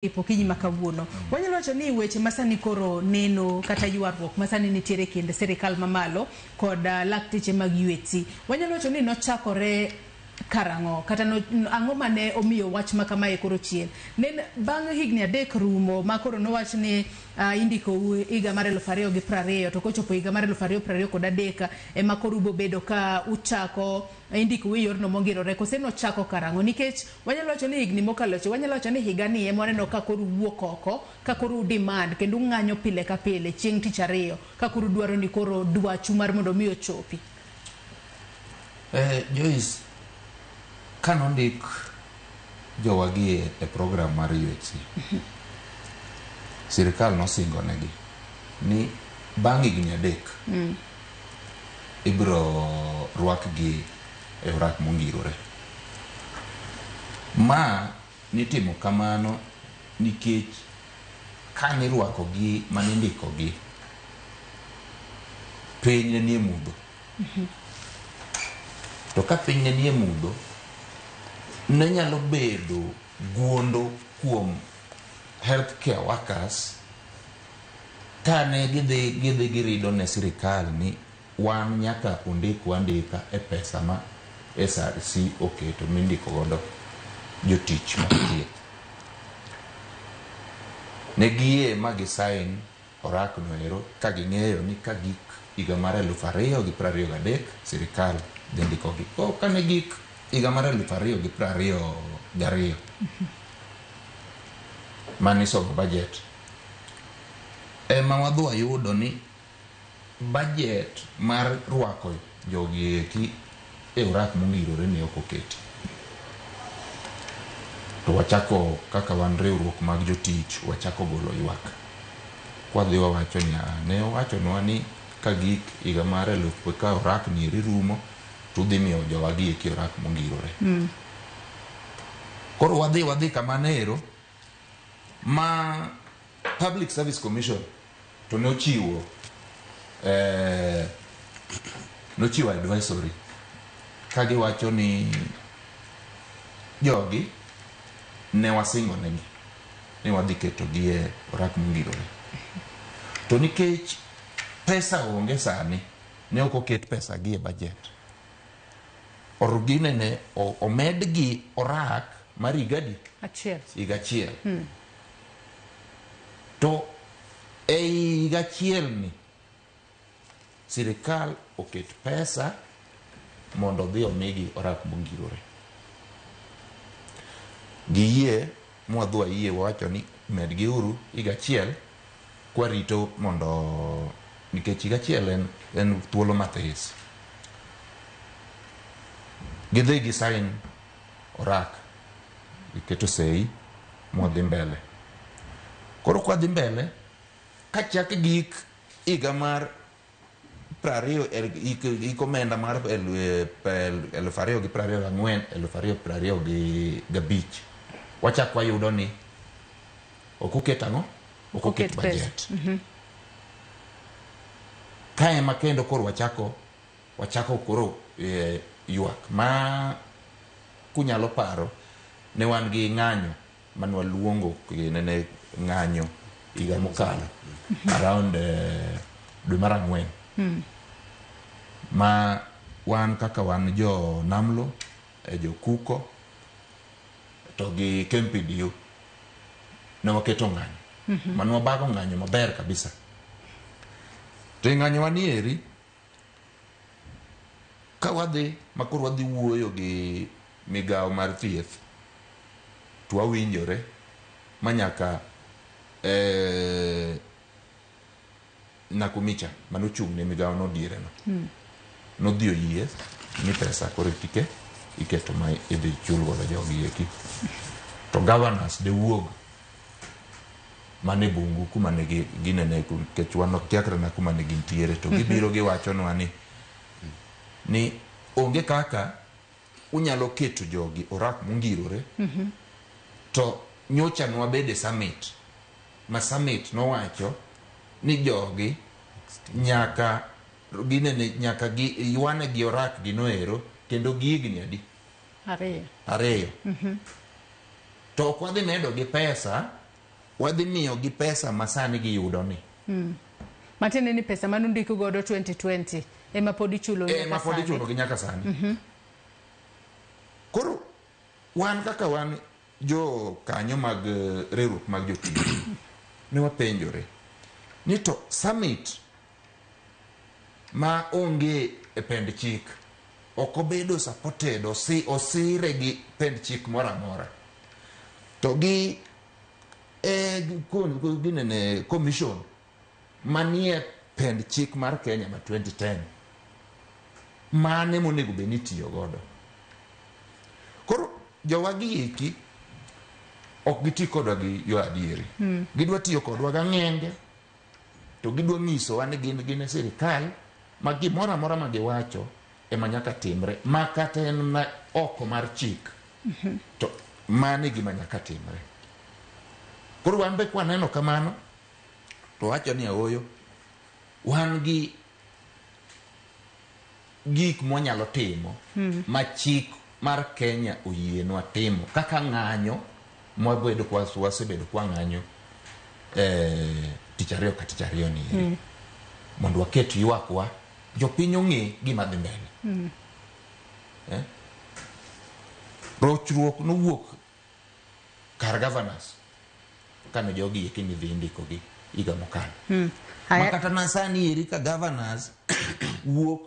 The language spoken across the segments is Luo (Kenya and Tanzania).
Okinyi ma kawuono. Wanyalo wacho ni weche masani koro neno kata ywaruok masani nitiere e kind sirikal mamalo kod lakteche mag UHC. Wanyalo wacho ni nochakore karang'o kata no, ang'o mane omiyo wach ma kamae koro chien. Ne bang' higni 3 rumo ma koro nowach ni indikou higa mar 2020 to kochopo higa mar 2023 ema koro ubo bedo ka uchako indikou e yorno mongirore kose nochako karang'o nikech wanyalo wacho ni higni mokalo cha wanyalo wacho ni higa ni ema waneno ka koro wuok oko ka koro demand kendo ung'anyo pile ka pile chieng' tich ariyo ka koro dwaro ni koro dwachu mar mondo mi ochopi. Joyce, kanondik jowagi e program mar UHC, sirikal nosingo negi ni bang' higni 3 ibiro rwakgi e orak mongirore. Ma nitimo kamano nikech kanirwakogi manindikogi piny ne nie mudho. To ka piny ne nie mudho, ne nyalo bedo guondo kuom healthcare workers kane gidhi girido ne sirikal ni wan nyaka undikwa andika e pesa ma SRC oketo mindiko godo jotich mag thieth. Ne giyie ma gisign orak no ero ka ging'eyo ni ka gik higa mar 2023 sirikal dhi ndikogi. Ko kane gik higa mar 2022 manisomo budget ema wadhi wayudo ni budget mar rwako jogi eki e orak mongirore ne ok oketi. To wachako kaka wan riwruok mag jotich wachako golo ywak. Kwadhi wawacho ni ne owachonwa ni ka gik higa mar 1000 ka orak ni eri rumo to udhi miyo jowagi eki orak mongirore. Koro wadhi kamano ero ma Public Service Commission to nochiwo nochiwo advisory ka giwacho ni jogi ne wasingo negi ni wadhi ketogi e orak mongirore. To nikech pesa onge sani, ne ok oket pesa gi e budget. Or ginene omedgi orak mar higa adi? Achiel. Higa achiel. To ei higa achiel ni sirikal oket pesa mondo odhi omigi orak mongirore. Giyie mwadhi wayie wawacho ni medgiuru higa achiel kwarito mondo nikech higa achiel en thuolo mathis. Gidhi gi sign orak, giketo sei mwadhi mbele. Koro kwadhi mbele, kachak gik higa mar 20 hik omenda mar 2024, 2025, wachak wayudo ni ok oket ang'o? Ok oket budget. Ka ema kendo koro wachako koro ywak ma kunyalo paro ne wan gi ng'anyo mane waluongo nene ng'anyo higa mokalo around dwe mar 4 ma wan kaka wan jo Namlo, jo Kuko to gi KMPDU ne waketo ng'anyo mane wabago ng'anyo maber kabisa. To e ng'anyo wa ni eri ka wadhi makoro wadhi wuoyo gi migawo mar thieth to wawinjore manyaka Nakumicha manochung' ne migawo no diere no nodhi oyie ni pesa koro tike iketo ma idhi chul godo jogi eki. To governors de wuog mane bungu kuma ne ginene nikech wan ok kia kata na kuma ne gintiere to gibiro giwachonwa ni onge kaka unyalo keto jogi orak mongirore to nyocha nwabede summit ma summit nowacho ni jogi nyaka ginene nyaka gi ywane gi orak gi noero kendo gi higni adi? 2. 2. To ok wadhi medo gi pesa Wadhi miyogi pesa ma sani giyudo ni. Matiende ni pesa mane undik godo 2020 ema pod ichulo nyaka Ema pod sani. ichulo gi nyaka sani. Koro wan kaka wan jo kanyo mag riwruok mag jotich ne wapenjore ni to summit ma onge e pend chik ok obedo supported osire gi pend chik moro amora to gi ginene commission manie pend chik mar Kenya ma 2010 mane monego bed ni itiyo godo. Koro jowagi eki ok giti kodwa gi yo adieri. Gidwa tiyo kodwa gang'enge to gidwa nyisowa ni gin e sirikal ma gimoro amora ma giwacho ema nyaka timre ma kata en ma oko mar chik to mano e gima nyaka timre. Koro wan be kwaneno kamano to wacho ni ooyo wan gi gik mwanyalo timo ma chik mar Kenya oyienwa timo kaka ng'anyo mwabedo kwa wasebedo kwa ng'anyo tich ariyo ka tich ariyo ni eri mondo waket ywakwa jopiny ong'e gima dhi mbele. Rochruok nowuok kar governors kane jogi eki ni dhi ndikogi higa mokalo. Ma kata na sani eri ka governors wuok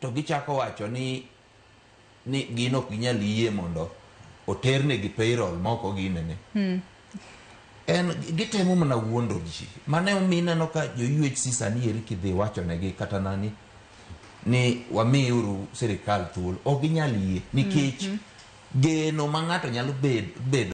to gichako wacho ni gin ok ginyal yie mondo oternegi payroll moko ginene. En gitemo mana wuondo ji. Mane omiyo ineno ka jo UHC sani eri kidhi wachonegi kata nani ni wamiuru sirikal thuolo ok ginyal yie nikech geno ma ng'ato nyalo bedo